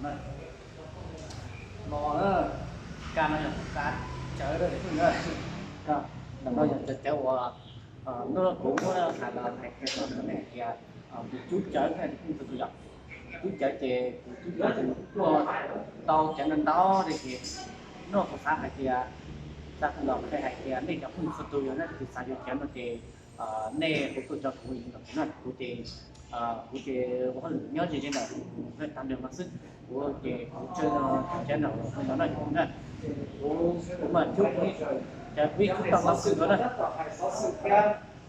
Los, kab no yog kab cawv, ntawm no yog cov cawv uas hnub no kuv muab hais los hais kiag rau nej hais tias kuv cub cawv na, cov phooj ywg txhua tus yom. Cub cawv ces kuv cub cawv ces kuv tuaj tau cawv ntau ntau li ces hnub no kuv xav hais tias, xav kuv los qhia hais tias nej cov phooj ywg txhua tus yog nej tus xav yuav cawv no ces nej hu tuaj rau kuv, kuv na, kuv ces, kuv ces ua hauj lwm nyob ze ze ntawm kuv tag nrho no xwb. Kuv ces kuv tseem cawv ntawm no na, kuv, kuv mas cub, cawv kuv cub tau ntau kawg no na.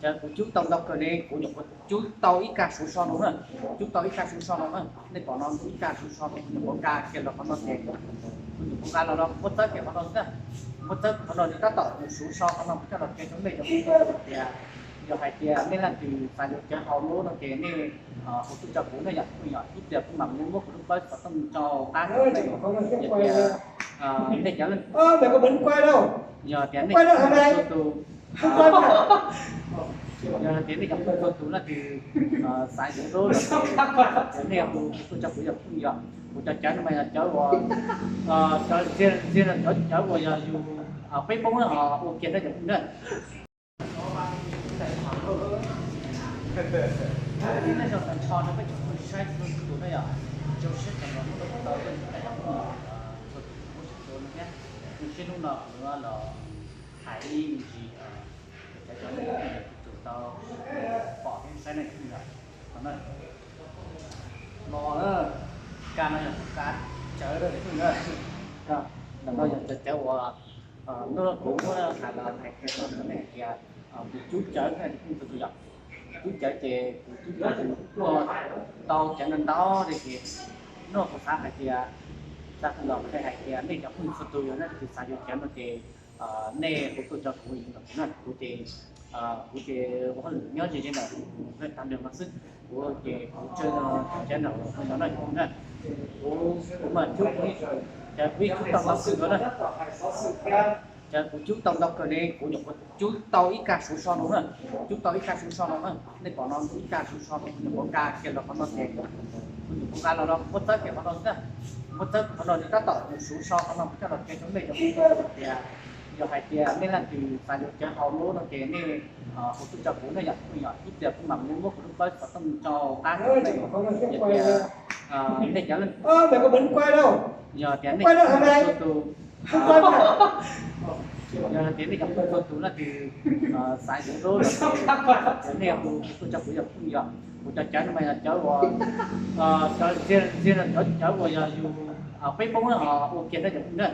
Cawv kuv cub tau ntau kawg ne, kuv nyuam qhuav cub tau ib kaj suv so no na. Cub tau ib kaj suv so no na, nej pom no ib kaj suv so no, kuv nyuam qhuav nqa kiag los qhov no ces, kuv nyuam qhuav nqa los no muab txawb kiag qhov no xwb na. Muab txawb qhov no ces tab tom mus suv so qhov no kuv coj los qhia rau nej cov phooj ywg tias, yog hais tias nej leej twg xav yuav cawv haus lub no ces nej hu tuaj rau kuv na yom, kuv yog ib pliag kuv mam li muab kuv lub pawb xov tooj tso qab rau nej. Yog tias nej cov, yog tias nej cov phooj ywg txhua tus, yog tias nej cov phooj ywg txhua tus leej twg xav yuav lub no ces nej hu tuaj rau kuv yog phooj ywg. Kuv cov cawv no mas yog cawv uas, cov, cov cawv uas yog yus, peb Hmoob ho ua kiag na cov phooj ywg na. Ib tag nrho no peb cov phooj ywg saib txhua tus na yom, rau siab txog los hnub no kuv tau tuaj ntsib nej cov phooj ywg txhua tus Hmoob sawv daws no thiab. Zoo siab hnub no kuv los hais ib me ntsis, cov cov nej tus tau pom thiab saib nej cov phooj ywg. Los, kab no yog kab cawv, ntawm no yog cov cawv uas hnub no kuv muab hais los hais kiag rau nej hais tias kuv cub cawv na, cov phooj ywg txhua tus yom. Cub cawv ces kuv cub cawv ces kuv tuaj tau cawv ntau ntau li ces hnub no kuv xav hais tias, xav kuv los qhia hais tias nej cov phooj ywg txhua tus yog nej tus xav yuav cawv no ces nej hu tuaj rau kuv, kuv na, kuv ces, kuv ces ua hauj lwm nyob ze ze ntawm kuv tag nrho no xwb. Kuv ces kuv tseem cawv ntawm no na, kuv, kuv mas cub, cawv kuv cub tau ntau kawg no na. Cawv kuv cub tau ntau kawg ne, kuv nyuam qhuav cub tau ib kaj suv so no na. Cub tau ib kaj suv so no na, nej pom no ib kaj suv so no, kuv nyuam qhuav nqa kiag los qhov no ces, kuv nyuam qhuav nqa los no muab txawb kiag qhov no xwb na. Muab txawb qhov no ces tab tom mus suv so qhov no kuv coj los qhia rau nej cov phooj ywg tias, yog hais tias nej leej twg xav yuav cawv haus lub no ces nej hu tuaj rau kuv na yom, kuv yog ib pliag kuv mam li muab kuv lub pawb xov tooj tso qab rau nej. Yog tias nej cov, yog tias nej cov txhua tus, yog tias nej cov phooj ywg txhua tus leej twg xav yuav lub no ces nej hu tuaj rau kuv yog phooj ywg. Kuv cov cawv no mas yog cawv uas, cov, cov cawv uas yog yus, peb Hmoob ho ua kiag na cov phooj ywg na.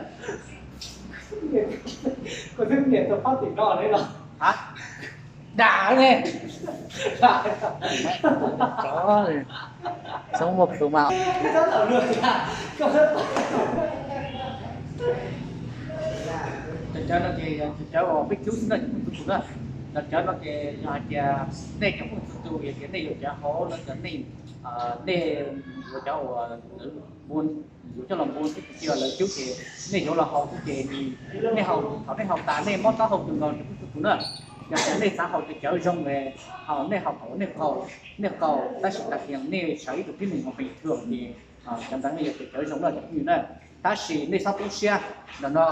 Dam ne. Txhob muaj plhus mas. Cov cawv no ces yog cov cawv uas peb cub xwb na, cov phooj ywg txhua tus na. Cov cawv no ces yog hais tias nej cov phooj ywg txhua tus yog tias nej yuav cawv haus no ces nej, nej yuav cov uas npu, yuav coj los npu xwb, tsis yog lawv cub ces nej yuav los haus xwb ces nej haus, thaum nej haus tas nej mob taub hau kawg nkaus cov phooj ywg txhua tus na. Yog tias nej xav haus cov cawv zoo, haus nej haus thaum nej qaug, nej qaug tab sis tas kiag nej sawv ib tug tib neeg mus pes thwm ces cov ntawd yog cov cawv zoo na cov phooj ywg na. Tab sis nej txhob poob siab, ntawm no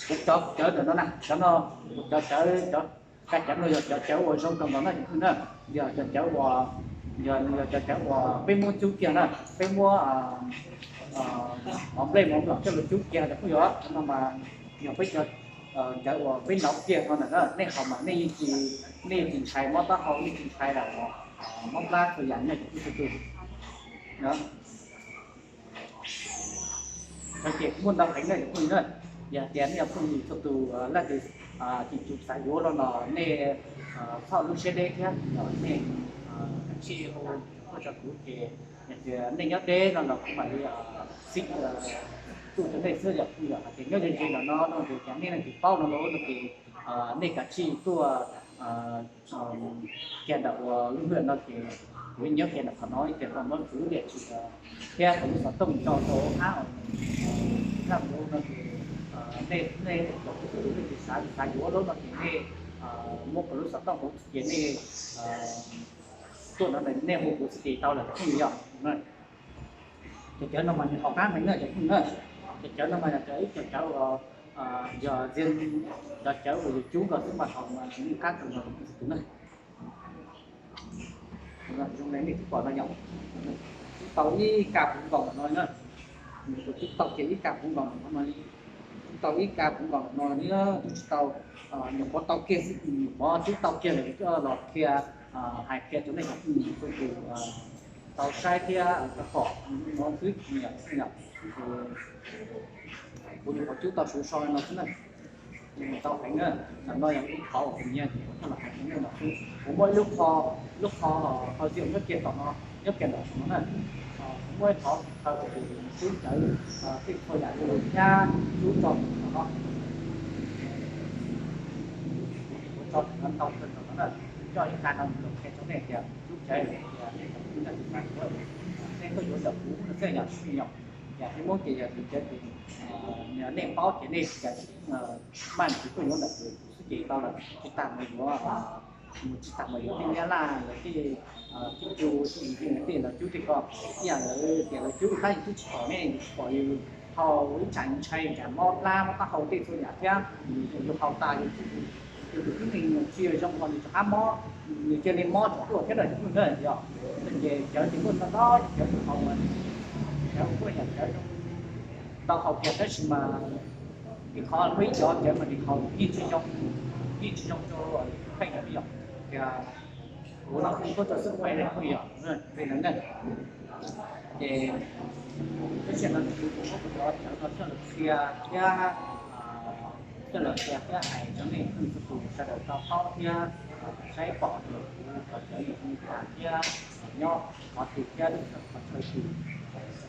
kuv cov cawv ntawm no na, cov no, kuv cov cawv, cov kab cawv no yog cov cawv uas zoo kawg nkaus na cov phooj ywg na. Yog cov cawv uas, yog, yog cov cawv uas peb muab cub kiag na, peb muab mov nplej mov nplom coj los cub kiag cov phooj ywg. Cov no mas yog peb cov cawv uas peb ntaus kiag no ntawm na, nej haus mas nej yeej tsis, nej yeej tsis ntshai mob taub hau, nej tsis ntshai mob plab txhua yam na cov phooj ywg txhua tus. Cov ces kuv muaj ntau heev na cov phooj ywg na. Yog tias nej cov phooj ywg txhua tus leej twg tseem tsum xav yuav los no nej txhob lub siab deb thiab, nej kav tsij hu tuaj rau kuv ces yog tias nej nyob deb no los kuv mam li xib tuaj rau nej xwb. Yog phooj ywg hais tias nyob ze ze ntawm no no ces nej leej twg paub no los no ces nej kav tsij tuaj kiag ntawm uas lub hwj no ces kuv nyob kiag ntawm qhov no ib tias tau muab kuv lub diam tsis thiab kuv lub xov tooj tso rau hauv qab, hauv qab no ces nej, nej cov phooj ywg leej twg xav, xav yuav lub no ces nej muab kuv lub xov tooj hauv ces nej tuaj no nej hu kuv txhais tes tau lawm cov phooj ywg yom. Cov cawv no mas nws haum qab heev na cov phooj ywg na. Cov cawv no mas yog cov ib co cawv uas yog ntxiag, cov cawv uas yus cub nkaus xwb mas haum mas nws yeej qab kawg nkaus tus na. Zoo li nej twb pom no yom, cub tau ib kab puv nkaus no na. Cub tau kiag ib kab puv nkaus no, cub tau ib kab puv nkaus no li, twb tsis tau, nyuam qhuav tau kiag xwb, nyuam qhuav cub tau kiag lawm los qhia, hais qhia rau nej cov phooj ywg tau saib thiab pom no xwb. Kuv nyuam qhuav cub tau suav so no xwb na. Tau heev na. Tam no yog ib qhov uas kuv nyiam kuv coj los hais rau nej no xwb. Kuv muaj ib lub qho, lub qho qhov diam nyob kiag tom no, nyob kiag tom no na. Kuv muaj ib qhov khaws cub cawv tej txhua yam rau thiab cub tso tom no. Kuv tso ntau kawg tom no na. Coj ib qho no mus qhia rau nej tias cub cawv, nej tuaj yuav ntawm kuv no xwb yom, tsis yog. Yam Hmoob ces yog cub cawv ces nej paub ces nej maj mus tuaj yuav ntawm kuv xwb ces tau lawm, tsis tas mus yuav, mus tsis tas mus yuav tej nyab laj lawv tej, tej cu tej yim tej lawv cub tej ko, ib yam lawv tias lawv cub tab yus twb tsis pom ne, yus tsis pom yus haus ib tsam ntshai tsam mob plab mob taub hau tej txhua yam thiab, yus haus tas yus tus tib neeg tsis zoo los nws rov qab mob, nws cia li mob tsis tuaj thiab na cov phooj ywg na. Yog ces cawv ces muaj ntau ntau cawv haus, cawv muaj yam cawv zoo ntau haus kiag tab sis mas ib qhov muaj ib cov cawv mas nws haus yeej tsis zoo, yeej tsis zoo rau pheej yom, yog tias kuv no kuv tuaj rau xwb kuv pheej yom, pheej na. Ces tab sis no kuv kuj muab kuv cov cawv no coj los qhia thiab coj los qhia thiab hais rau nej phooj ywg txhua tus sawv daws tau paub thiab saib pom kuv cov cawv yog li cas thiab nyob qhov twg thiab lub qhov chaw twg,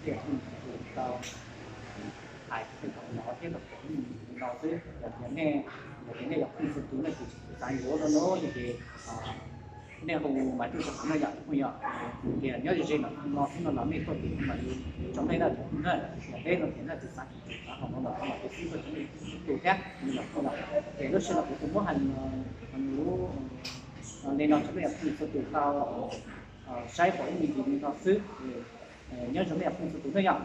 nej phooj ywg txhua tus tau hais rau tej thaum no thiab los pom li no xwb. Yog tias nej, yog tias nej yog phooj ywg txhua tus nej tsis xav yuav no no ces nej hu mas tuaj rau kuv no yom, phooj ywg. Tias nyob ze ze no xwb no los nej tuaj tim kuv mam li tso nej na, yog peb no tias nej tsis xav, tsis xav haus no los kuv mam li xib tuaj rau nej txhua tus thiab no yom, phooj ywg. Ces lub sij hawm no kuv kuj muab hais lus li no rau nej phooj ywg txhua tus tau saib pom ib me ntsis li no xwb. Nyob zoo nej phooj ywg txhua tus na yom.